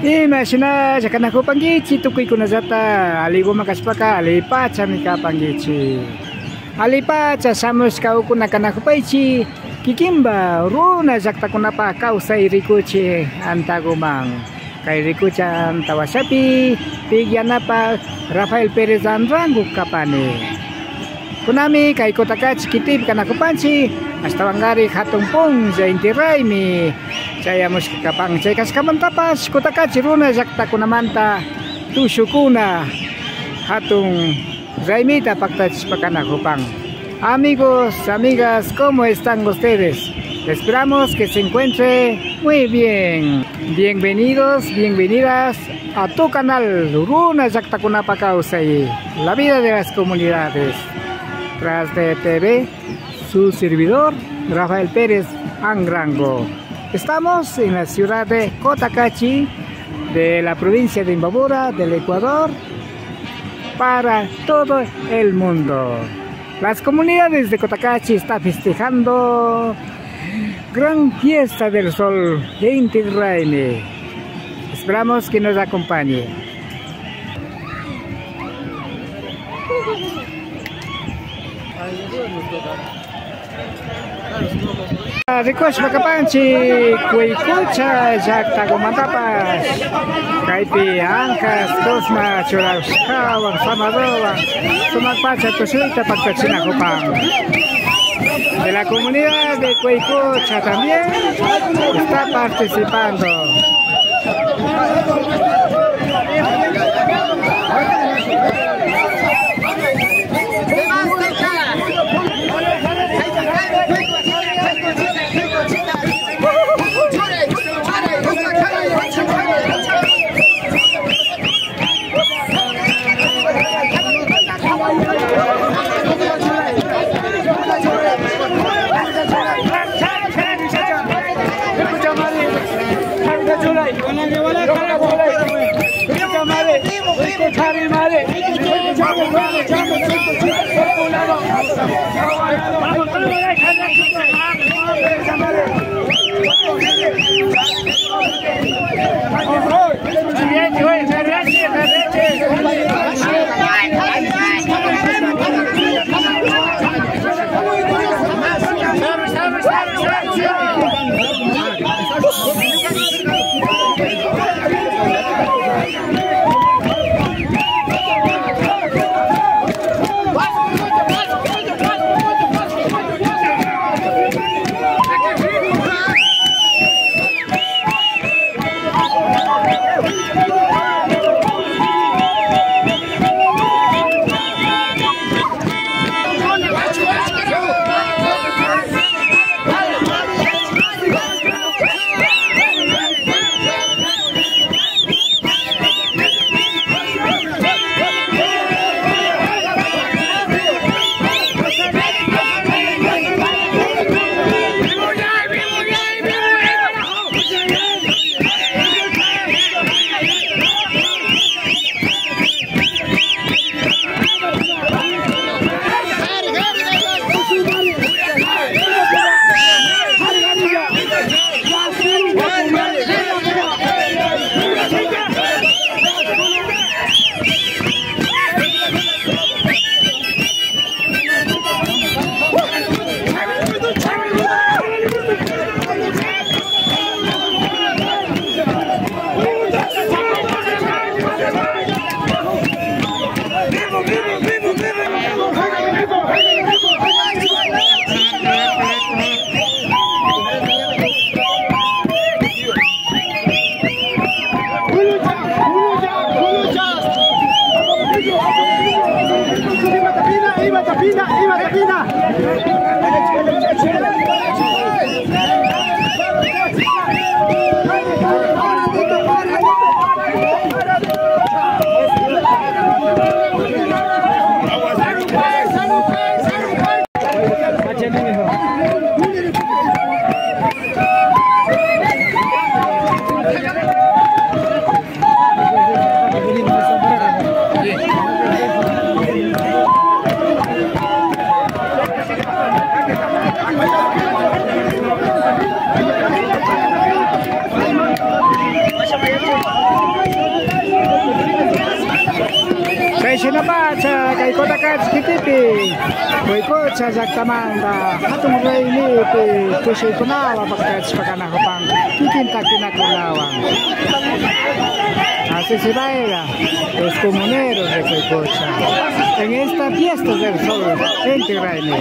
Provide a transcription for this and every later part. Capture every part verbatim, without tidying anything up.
Imashinalla kanakupankichik, tukuykunallata alliguman kashpaka allipachami kapankichik. Allipacha shamushka ukuna kanakupaychik, kikinpa runa llaktakunapa kawsay rikuchik antaguman. Kay rikuchik anta washapi pikyanapak Rafael Pérez Anrango kapani. Kunami kay Cotacachi kitipi kanakupanchik, ashtawankari hatun punlla inti raymi chayamushka kapan. Chay kashkamantapash Cotacachi runa llaktakunamanta tushukuna hatun raymita paktachishpa kanakupan. Amigos, amigas, ¿cómo están ustedes? Esperamos que se encuentre muy bien. Bienvenidos, bienvenidas a tu canal Runa Llaktakunapa Kawsay, la vida de las comunidades. Tras de T V, su servidor, Rafael Pérez Anrango. Estamos en la ciudad de Cotacachi, de la provincia de Imbabura, del Ecuador, para todo el mundo. Las comunidades de Cotacachi están festejando gran fiesta del sol, Inti Raymi. Esperamos que nos acompañe. Rikushpa kapanchik Cuicocha llaktakumantapash. Kaypi ankas, kusma churashkawan, samadowan, sumak pacha tushuyta paktachinakupan. De la comunidad de Cuicocha también está participando. Shinapacha kay Cotacachi kitipi Cuicocha llaktamanta hatun raymipi tushuykunawan paktachishpa kanakupan kikin takinakunawan. Así se baila los comuneros de Cuicocha en esta fiesta del sol, Inti Raymi.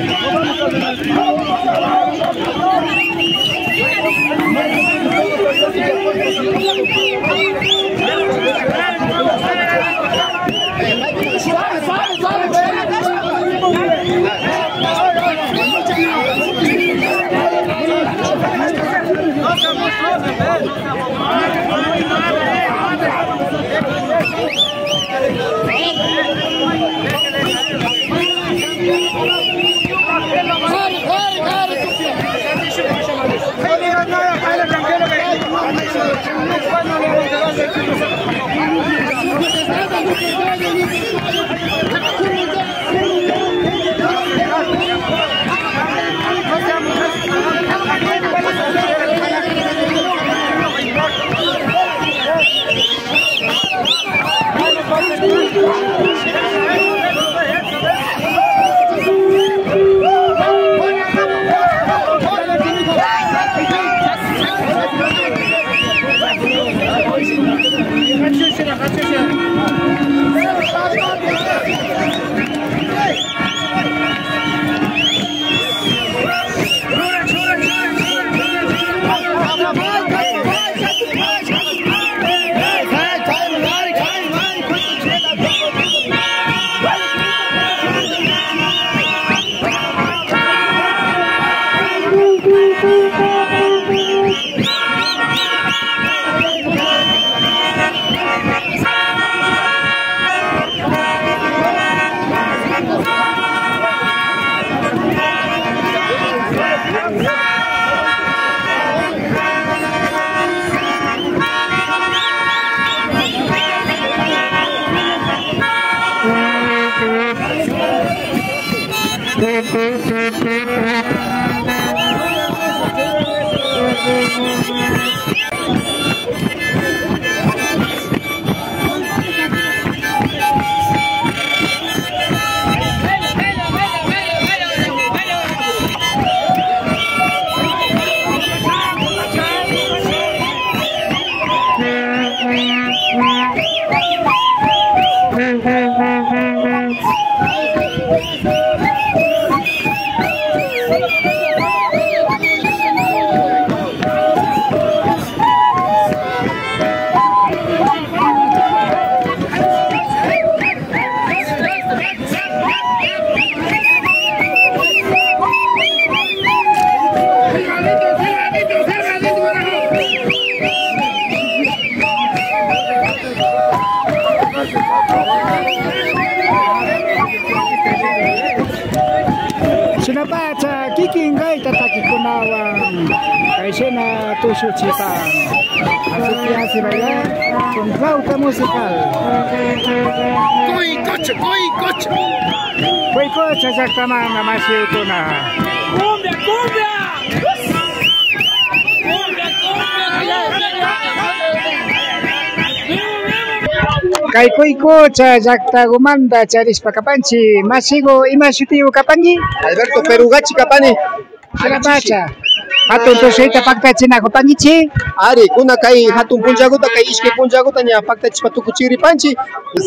Shinapacha kikin gaita takikunawan kayshina tushuchipan. Así que hace bailar con flauta musical. Cuicocha, cuicocha. Cuicocha llaktamanta mashiukuna. Cumbia, cumbia. Kay Cuicocha llaktagumanta charishpa kapanchi, mashigu, ima shutigu kapanki? Alberto Perugachi kapani. Shinapacha, hatun tushuyta paktachinakupankichi? Ari, kuna kay hatun punllaguta, kay ishkay punllaguta ña paktachishpa tukuchigripanchi,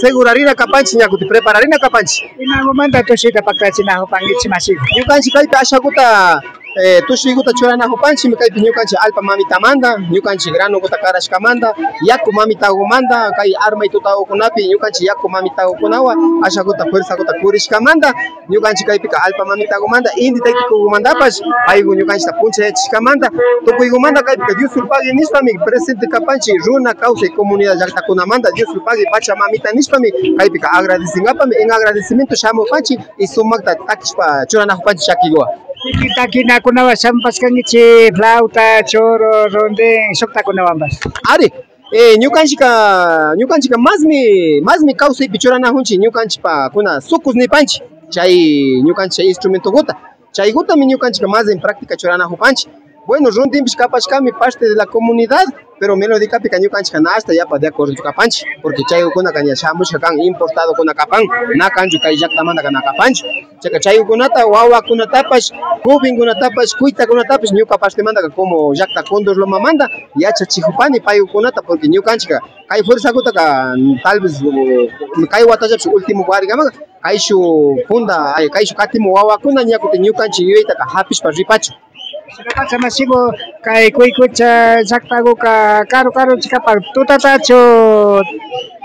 segurarina kapanchi, ña kuti prepararina kapanchi. Imagumanta tushuyta paktachinakupankichi, mashigu? Ñukanchi kaypi ashaguta, eh, tushuyguta churanakupanchimi kaypi ñukanchi allpa mamitamanta, ñukanchi granoguta karashkamanta, yaku mamitagumanta, kay armay tutagukunapi ñukanchi yaku mamitagukunawan ashaguta fuerzaguta purishkamanta, ñukanchi kaypika allpa mamitagumanta, inti taytikugumantapash, paygu ñukanchita punchayachishkamanta, tukuygumanta kaypika Diosulpagui nishpami presente kapanchi, runa kawsay comunidad llaktakunamanta Diosulpagui pacha mamita nishpami kaypika agradecingapami, en agradecimiento shamupanchi y sumakta takishpa churanakupanchi chakiguwan. Kiki takinakunawan shamupashkankichi, flauta, choro, rondín, shuktakunawanpash. Ari, eh, ñukanchika, ñukanchika masmi, masmi kawsaypi churanakunchi, ñukanchipa kuna sukus nipanchi, chay ñukanchi chay instrumentoguta, chaygutami ñukanchika mas en práctica churanakupanchi. Bueno, rundinpish kapashkami parte de la comunidad, pero melodicapika ñukanchikka na ashta yapa de acuerdo kapanchik, porque chaykunaka ña shamushka kan, importadokuna kapan, na kanchu kay llaktamantaka na kapanchu. Chayka chaykunata wawakunatapash, jovenkunatapash, kuytakunatapash ñuka partemantaka como llakta Condor Lomamanta yachachikupani paykunata, porque ñukanchikka kay fuerzakutaka tal vez uh, kay watallapish último warikamanka kayshuk punta, ay, kayshuk katimuk wawakuna ña kutin ñukanchik yuyaytaka hapishpa ripachun. Shinapacha mashiku, kay Kuykucha llaktakuka karu karuchu kapan, tutatachu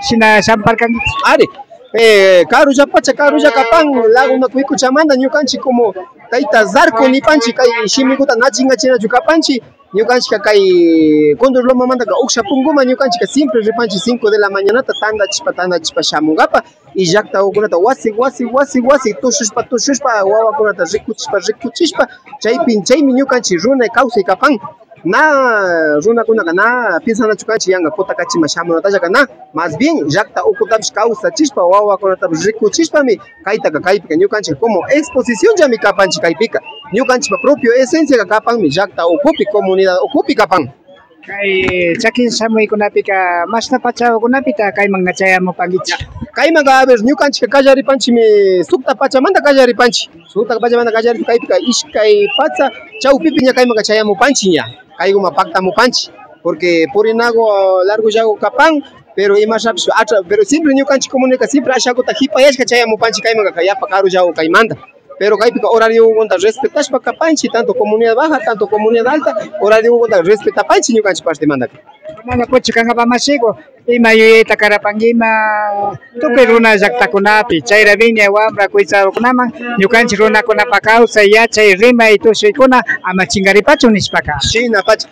shina shamparkankichik? Ari, eh, karullapacha karulla kapan, laguna Kuykuchamanta ñukanchik como tayta Zarco nipanchik, kay shimikuta na chinkachinachu kapanchik. Ñukanchikka kay Condor Lomamantaka uksha punkuman ñukanchikka siempre ripanchik cinco de la mañanata tantachishpa tantachishpa shamunkapa y llaktakukunata wasi wasi wasi wasi tushushpa tushushpa wawakunata rikuchishpa rikuchishpa chaypi chaymi ñukanchik runa kawsay kapan. Na runakunaka na piensanachu kanchik yanka Kutakachiman shamunatallaka na, más bien llakta ukutapish kawsachishpa wawakunatapish rikuchishpami kaytaka kaypika ñukanchik como exposicionllami kapanchik kaypika. Ñukanchikpa propio esenciaka kapanmi llakta ukupi, comunidad ukupi kapan. Kay chakin shamuykunapika mashna pachakunapita kaymanka chayamupankichik? Kaymanka, a ver, ñukanchikka kallaripanchikmi sukta pachamanta kallaripanchik. Sukta pachamanta kallarishpa kaypika ishkay pacha chawpipi ña kaymanka chayamupanchik ña. Kaykuman paktamupanchik. Porque purinaku largollaku kapan, pero imashapish atra, pero siempre ñukanchik comunidadka siempre ashakuta hipayashka chayamupanchik kaymanka yapa karullaku kaymanta. Pero kaypika horariokunata respetashpa kapanchik, tanto comunidad baja, tanto comunidad alta, horariokunata respetapanchik ñukanchik partemantaka. Mana puchu kankapa mashiku, ima yuyayta karapankiman tukuy runa llaktakunapi, chayra wiñay wambra kuytsakunaman ñukanchik runakunapa kawsay, yachay, rimay, tushuykuna ama chinkaripachun nishpaka. Shinapacha.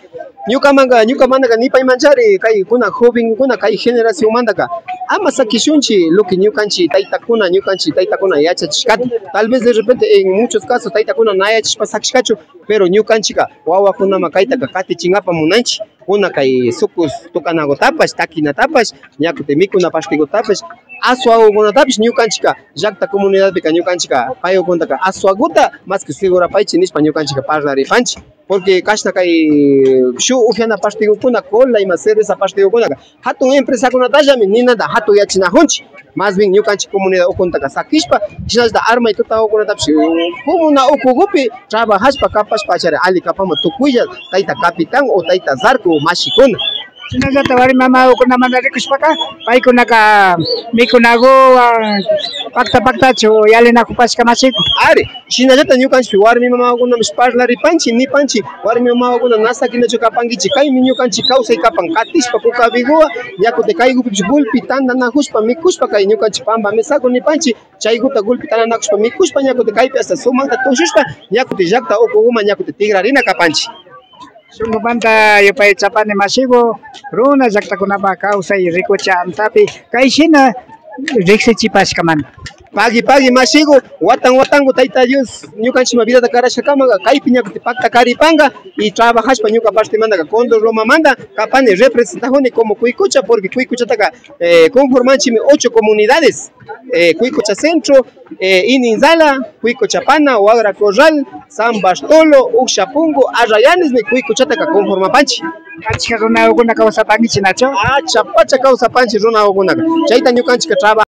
Ñukamanka, ñukamantaka nipaymanchari kay kuna jovenkuna kay generacionmantaka ama sakishunchik lo que ñukanchik taytakuna, ñukanchik taytakuna yachachishkata. Tal vez de repente en muchos casos taytakuna na yachashpa sakishkachu, pero ñukanchikka wawakunaman kaytaka katichinkapa munanchik. Kuna kay sukus tukanakutapash, takinatapash, ña kutin mikuna partekutapash, aswakukunatapish ñukanchikka llakta comunidadpika ñukanchikka paykukunataka aswakuta más que segurapaychik nishpa ñukanchikka parlaripanchik. Porque kashna kay shuk upiana partekukuna, cola ima cerveza partekukunaka hatun empresakunatallami ninanta hatunyachinakunchik. Más bien ñukanchik comunidad ukuntaka sakishpa, shinallata armay tutakukunatapish comuna ukukupi trabajashpa kapashpa achari alli kapanman tukuylla tayta capitán o tayta Zarco mashikuna. Shinallata warmi mamakukunamanta rikuspa paykunaka mikunakuwan pakta paktachu yallinakupashka mashiku. Ari, shinallata ñukanchik warmi mamakunapish parlaripanchik, nipanchik, warmi mamakuna na sakinachu kapankichik, kaymi ñukanchik kawsay kapan, katishpa kukapikuwan, ña kutin kaykupipish gulpi tantanakushpa mikushpa kay ñukanchik pampa mesaku nipanchik, chaykuta gulpi tantanakushpa mikushpa ña kutin kaypi hasta sumakta tushushpa ña kutin llakta ukukuman ña kutin tikrarina kapanchik. Shunkumanta yupaychapani mashiku, runa llaktakunapa kawsay rikuchi antapi kay shina riksichipashkamanta. Pagui pagui mashiku, watan watanku Tayta Dios ñukanchikman vidata karashkakamaka kaypi ña kutin pakta karipanka y trabajashpa ñuka partemantaka Condor Lomamanta kapani, representakuni como Cuicocha, porque Cuicochataka eh, conformanchikmi ocho comunidades, eh, Cuicocha Centro, eh, Ininzala, Cuicocha Pana, Wagra Corral, San Bartolo, Uksha Punku, Arrayanesmi Cuicochataka conformapanchik. Achka runakuna kawsapankichik nachu? Achka pacha kawsapanchik runakunaka. Chayta ñukanchikka traba